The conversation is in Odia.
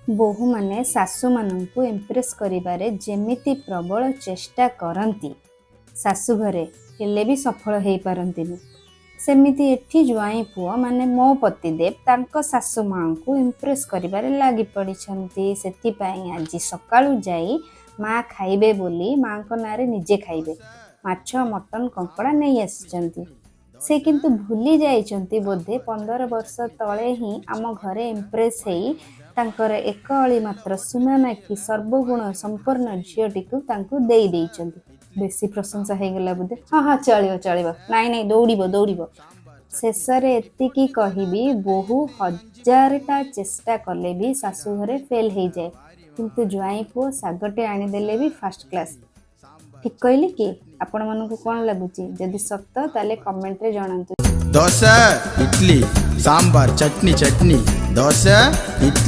ବୋହୂମାନେ ଶାଶୁମାନଙ୍କୁ ଇମ୍ପ୍ରେସ୍ କରିବାରେ ଯେମିତି ପ୍ରବଳ ଚେଷ୍ଟା କରନ୍ତି ଶାଶୁଘରେ, ହେଲେ ବି ସଫଳ ହେଇପାରନ୍ତିନି, ସେମିତି ଏଠି ଜ୍ୱାଇଁ ପୁଅ ମାନେ ମୋ ପତିଦେବ ତାଙ୍କ ଶାଶୁ ମାଆଙ୍କୁ ଇମ୍ପ୍ରେସ୍ କରିବାରେ ଲାଗି ପଡ଼ିଛନ୍ତି। ସେଥିପାଇଁ ଆଜି ସକାଳୁ ଯାଇ ମା ଖାଇବେ ବୋଲି, ମାଙ୍କ ନାଁରେ ନିଜେ ଖାଇବେ, ମାଛ, ମଟନ, କଙ୍କଡ଼ା ନେଇ ଆସିଛନ୍ତି। ସେ କିନ୍ତୁ ଭୁଲି ଯାଇଛନ୍ତି ବୋଧେ, 15 ବର୍ଷ ତଳେ ହିଁ ଆମ ଘରେ ଇମ୍ପ୍ରେସ୍ ହେଇ ତାଙ୍କର ଏକ ଅଳି ମାତ୍ର ସୁନା ନାକି ସର୍ବଗୁଣ ସମ୍ପନ୍ନ ଝିଅଟିକୁ ତାଙ୍କୁ ଦେଇ ଦେଇଛନ୍ତି। ବେଶୀ ପ୍ରଶଂସା ହେଇଗଲା ବୋଧେ? ହଁ, ଚଳିବ ଚଳିବ। ନାଇଁ ନାଇଁ, ଦୌଡ଼ିବ ଦୌଡ଼ିବ। ଶେଷରେ ଏତିକି କହିବି, ବୋହୂ ହଜାରଟା ଚେଷ୍ଟା କଲେ ବି ଶାଶୁଘରେ ଫେଲ୍ ହେଇଯାଏ, କିନ୍ତୁ ଜ୍ୱାଇଁ ପୁଅ ଶାଗଟେ ଆଣିଦେଲେ ବି ଫାର୍ଷ୍ଟ କ୍ଲାସ୍। ଠିକ୍ କହିଲି କି? ଆପଣମାନଙ୍କୁ କ'ଣ ଲାଗୁଛି? ଯଦି ସତ, ତାହେଲେ କମେଣ୍ଟରେ ଜଣାନ୍ତୁ। ଦୋସା, ଇଡଲି, ସାମ୍ବାର, ଚଟନି, ଚଟନି, ଦୋସା, ଇଡଲି।